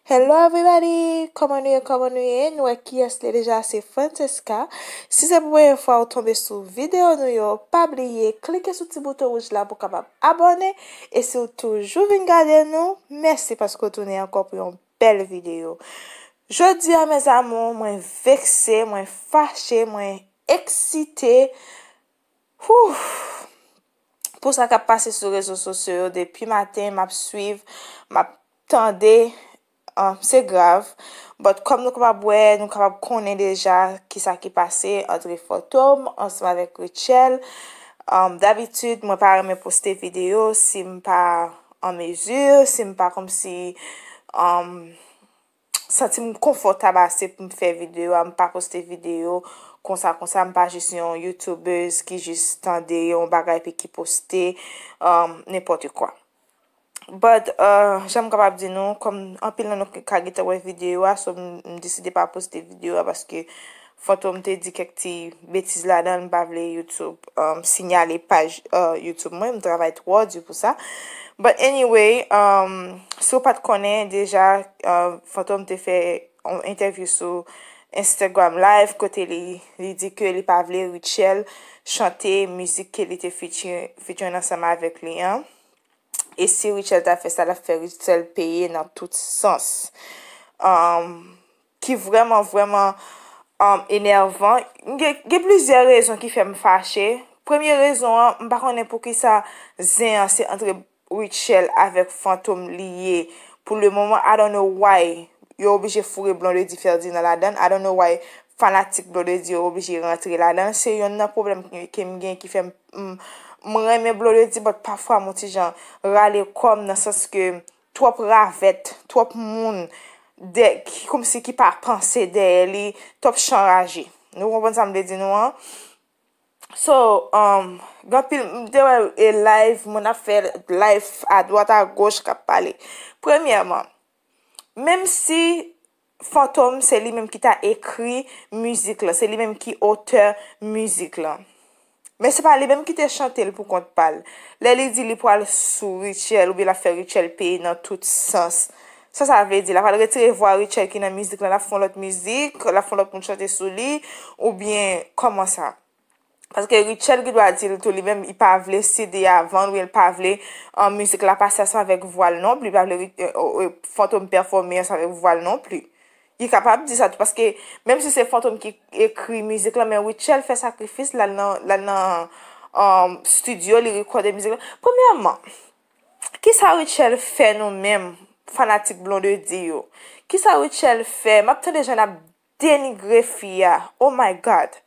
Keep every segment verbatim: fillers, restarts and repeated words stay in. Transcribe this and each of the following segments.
Hello everybody! Kòman nou ye? Kòman nou ye? Nou wè kiyès li deja, se Francesca. Si se premye fwa ou tonbe sou videyo nou yo, pa bliye klike sou ti bouton wouj la pou w kapab abòne. E si w toujou vin gade nou, mèsi paske w tounen ankò pou yon bèl videyo. Jodi a, mes amours, mwen vekse, mwen fache, mwen eksite. Whew! Pou sa k ap pase sou rezo sosyo yo, depi maten, m ap swiv, m ap tande, um, se grav. But kòm nou kapab wè, nou kapab konnen deja kisa ki pase antre Fantom ansanm avèk Rutshelle. Um, dabitid, mwen pa renmen poste videyo si m pa an mezi, si m pa kòmsi, um, santi m konfòtab ase pou m fè videyo a, m pa poste videyo konsa, konsa, m pa jis yon YouTubers ki jis tande yon bagay epi ki poste, um, nenpòt kwa. But, uh, jan m kapab di nou, kòm anpil nan nou ka gentan wè videyo a, so m, m deside pa poste videyo a paske Fantom te di kèk ti betiz ladan l, m pa vle YouTube, um, sinyale paj, uh, YouTube mwen, m travay twò di pou sa. But anyway, um, si w pa t konnen deja, uh, Fantom te fè yon entèvyou sou Instagram Live kote li, li di ke li pa vle Rutshelle chante mizik ke li te feature, featuring ansanm avèk li an. E si Rutshelle ta fè sa, l ap fè Rutshelle peye nan tout sans. Um, ki vrèman, vrèman, um, enèvan. Gen, gen plizyè rezon ki fè m fache. Premye rezon an, m pa konnen poukisa zen an se antre Rutshelle avèk Fantom li ye. Pou le moman, I don't know why yo oblije foure Blondedy Ferdinand ladan l. I don't know why fanatik Blondedy yo oblije rantre ladan l. Se yonn nan pwoblèm ke, ke m gen ki fè m, m, m renmen Blondedy, but pafwa m on ti jan rale kò m nan sans ke twòp ravèt, twòp moun dè, ki kòmsi ki pa panse dèyè li, twòp chan raje. Nou konprann sa m vle di nou an? So, um, gen anpil, m te wè e live, moun ap fè live adwat agoch k ap pale. Premyèman, menm si Fantom se li menm ki ta ekri mizik lan, se li menm ki otè mizik lan. Men se pa li menm ki te chante l pou kont pa l. Lè li di li pral sou Rutshelle oubyen l ap fè Rutshelle peye nan tout sans. Sa sa vle di? L ap al retire vwa Rutshelle ki nan mizik lan, l ap fè yon lòt mizik, l ap fè yon lòt moun chante sou li, oubyen kòman sa? Paske Rutshelle gen dwa di l tou li menm li pa vle C D a vann, oubyen l pa vle, um, mizik la pase ansanm avèk vwa l non pli, li pa vle, euh, euh, Fantom pèfòme ansanm avèk vwa l non pli. Li kapab di sa tou, paske menm si se Fantom ki ekri mizik lan, men Rutshelle fè sakrifis, l al nan, l al nan, um, studio, li rekòde mizik lan. Premyèman, kisa Rutshelle fè nou menm, fanatik Blondedy yo? Kisa Rutshelle fè? M ap tande jan n ap denigre fi a. Oh my God!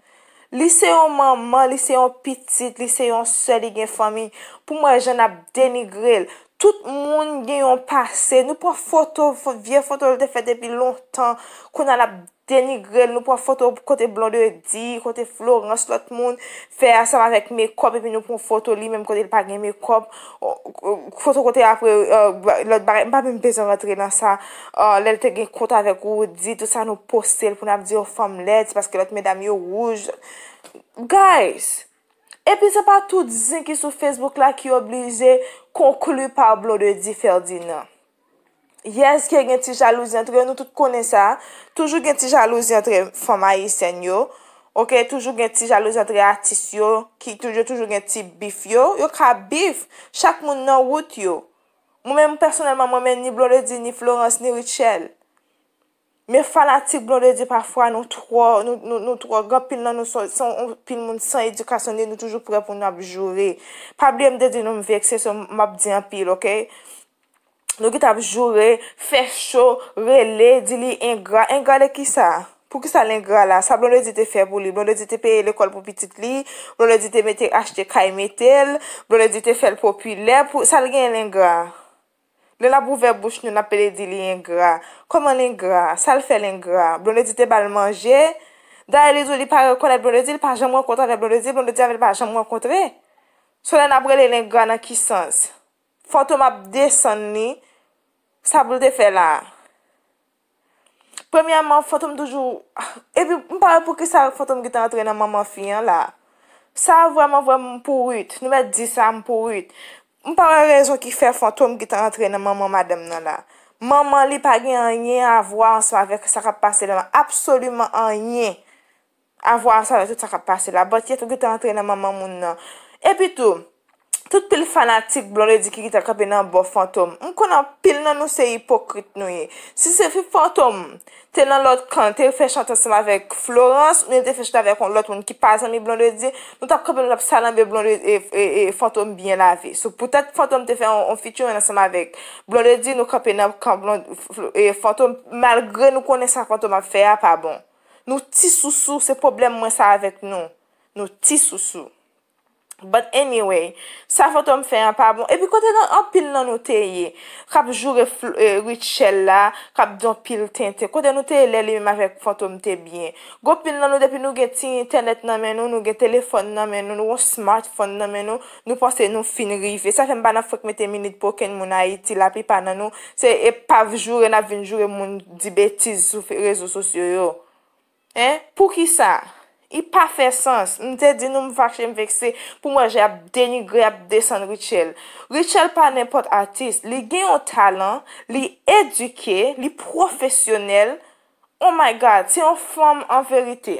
Li se yon manman, li se yon pitit, li se yon sè, li gen fanmi. Pou m wè jan n ap denigre l. Tout moun gen yon pase. Nou pran foto, fo-, vye foto l te fè depi lontan. Kounye a n ap denigre l. Nou pran foto kote Blondedy, kote Florence, lòt moun fè ansanm avèk mekòp, epi nou pran foto li menm kote l pa gen mekòp. O, o, foto kote apre, euh, ba-, lòt bagay. M pa menm bezwen rantre nan sa. Euh, lè l te gen kont avèk Roody, tout sa nou poste l pou n ap di, "Oh, fanm lèd, se paske lòt medam yo wouj." Guys, epi se pa tout zen ki sou Facebook la ki oblije konkli pa Blondedy Ferdinand. Yes, ke gen ti jalouzi antre yo, nou tout konnen sa. Toujou gen ti jalouzi antre fanm ayisyèn yo. Oke, toujou gen ti jalouzi antre atis yo, ki toujou, toujou gen ti bif yo. Yo ka bif, chak moun nan wout yo. Mwen menm, pèsonèlman, mwen menm, ni Blondedy, ni Florence, ni Rutshelle. Men fanatik Blondedy pafwa nou twò, nou, nou, nou twò, gen anpil nan nou se, se yon pil moun san edikasyon, nou toujou prè pou n ap joure. Pa bliye m te di nou m vekse, so m ap di anpil, oke? Nou ki t ap joure, fè cho, rele, di li engra. Engra de kisa? Poukisa l engra la? Sa Blondedy te fè pou li? Blondedy te peye lekòl pou pitit li, Blondedy te mete achte kay mete l, Blondedy te fè l popilè, pou sa l genyen l engra? Lè n ap ouvè bouch nou, n ap pede di li engra. Kòman l engra? Sa l fè l engra? Blondedy te ba l manje. Dayè, li di w li pa rekonèt Blondedy, li pa janm rankontre avèk Blondedy, Blondedy avè l pa janm rankontre. So lè n ap rele l engra nan ki sans? Fantom ap desann li. Sa pou l te fè la a? Premyèman, Fantom toujou, epi m pa wè poukisa Fantom gentan antre nan manman fi an la. Sa vrèman, vrèman m pourit. Nou mèt di sa, m pourit. M pa wè rezon ki fè Fantom gentan antre nan manman madanm nan la. Manman li pa gen anyen a vwa ansanm avèk sa k ap pase la, absoliman anyen a vwa ansanm avèk tout sa k ap pase la. But yet ou gentan antre nan manman moun nan. Epi tou, tout pil fanatik Blondedy ki gentan kanpe nan bò Fantom. M konn anpil nan nou se ipokrit nou ye. Si se fi Fantom te nan lòt kan, te fè chante ansanm avèk Florence, oubyen te fè chante avèk yon lòt moun ki pa zanmi Blondedy, nou t ap kanpe, nou t ap salanbe Blondedy e, e, e Fantom byen lave. So, poutèt Fantom te fè yon, yon featuring ansanm avèk Blondedy, nou kanpe nan kan Blond-, F-, F-, e, Fantom, malgre nou konnen sa Fantom ap fè a pa bon. Nou ti sousou, se pwoblèm mwen sa avèk nou. Nou ti sousou. But anyway, sa Fantom fè an pa bon. Epi kote nan anpil nan nou te ye, k ap joure Fl-, e, Rutshelle la, k ap di anpil tenten. Kote nou te ye lè li menm avèk Fantom te byen? Gon pil nan nou, depi nou gen ti entènèt nan men nou, nou gen telefòn nan men nou, nou gon smartphone nan men nou, nou panse nou fin rive. Sa fè m pa nan fwenk mete minit pou okenn moun Ayiti, laplipa nan nou, se, e pa joure n ap vin joure moun di betiz sou fe-, rezo sosyo yo. Hein? Poukisa? I pa fè sans. M te di nou m fache, m vekse. Pou m wè jan y ap denigre, y ap desann Rutshelle. Rutshelle pa nenpòt atis. Li gen yon talan, li edike, li pwofesyonèl. Oh my God, se yon fanm an verite.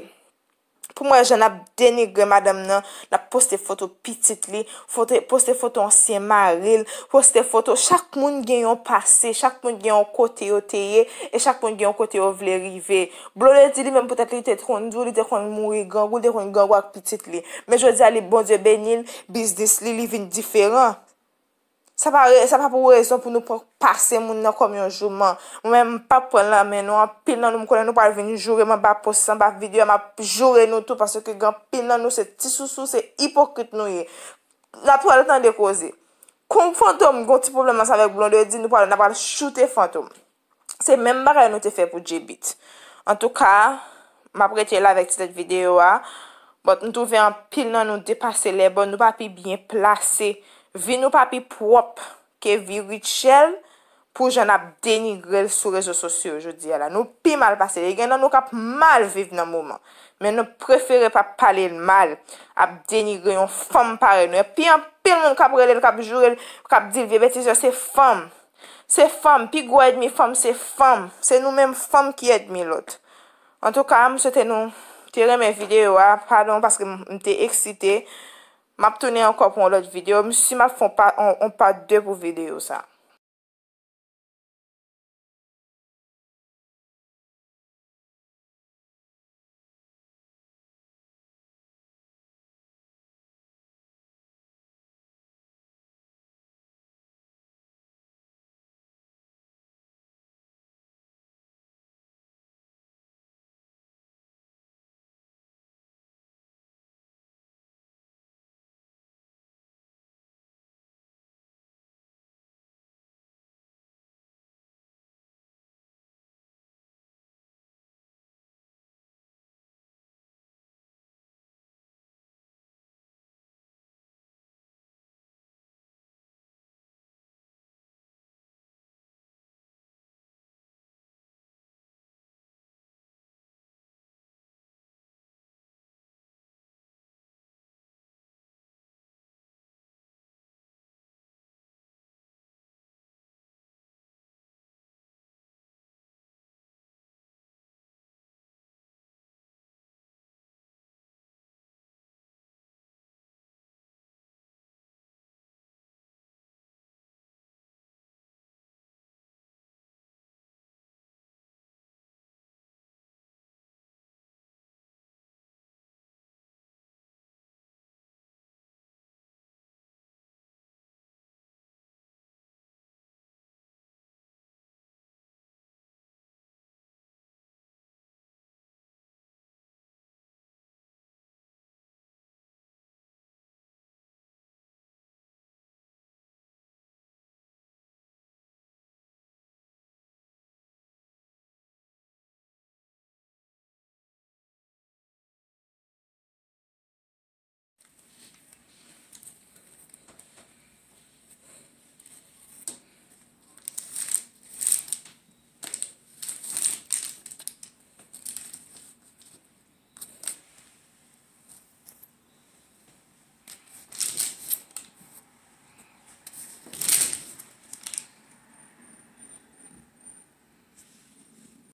Pou m wè jan n ap denigre madanm nan, n ap poste foto pitit li, foto, poste foto ansyen mari l, poste foto, chak moun gen yon pase, chak moun gen yon kote yo te ye, e chak moun gen yon kote yo vle rive. Blondedy li menm poutèt li te konn di w, li te konn mouri grangou, li te konn grangou ak pitit li. Men jodi a li, Bondye beni l, biznis li, li vin diferan. Sa pa re-, sa pa pou rezon pou nou pran pase moun nan kòm yon jouman. Mwen menm, m p ap pran l nan men nou. Anpil nan nou, m konnen nou pral vin joure m anba post, anba videyo a, m ap joure nou tou, paske gen anpil nan nou se ti sousou, se ipokrit nou ye. N ap pral tande koze. Kon Fantom gon ti pwoblèm ansanm avèk Blondedy, nou pral, n ap pral choute Fantom. Se menm bagay nou te fè pou J-Beat. Antouka, m ap rete la avèk ti tèt videyo a. But m twouve anpil nan nou depase lèbòn, nou pa pi byen plase. Vi nou pa pi pwòp ke vi Rutshelle pou jan n ap denigre l sou rezo sosyo yo jodi a la. Nou pi mal pase li. Gen nan nou k ap mal viv nan moman. Men nou prefere p ap pale l mal, ap denigre yon fanm parèy nou. Epi anpil moun k ap rele l, k ap joure l, k ap di l vye betiz yo, se fanm. Se fanm, pi gwo ènmi fanm se fanm. Se nou menm fanm ki ènmi lòt. Antouka, m swete nou te renmen videyo a. Padon paske m, m te eksite. M ap tounen ankò pou yon lòt videyo. M si m ap fè yon pa, yon, yon part deux pou videyo sa.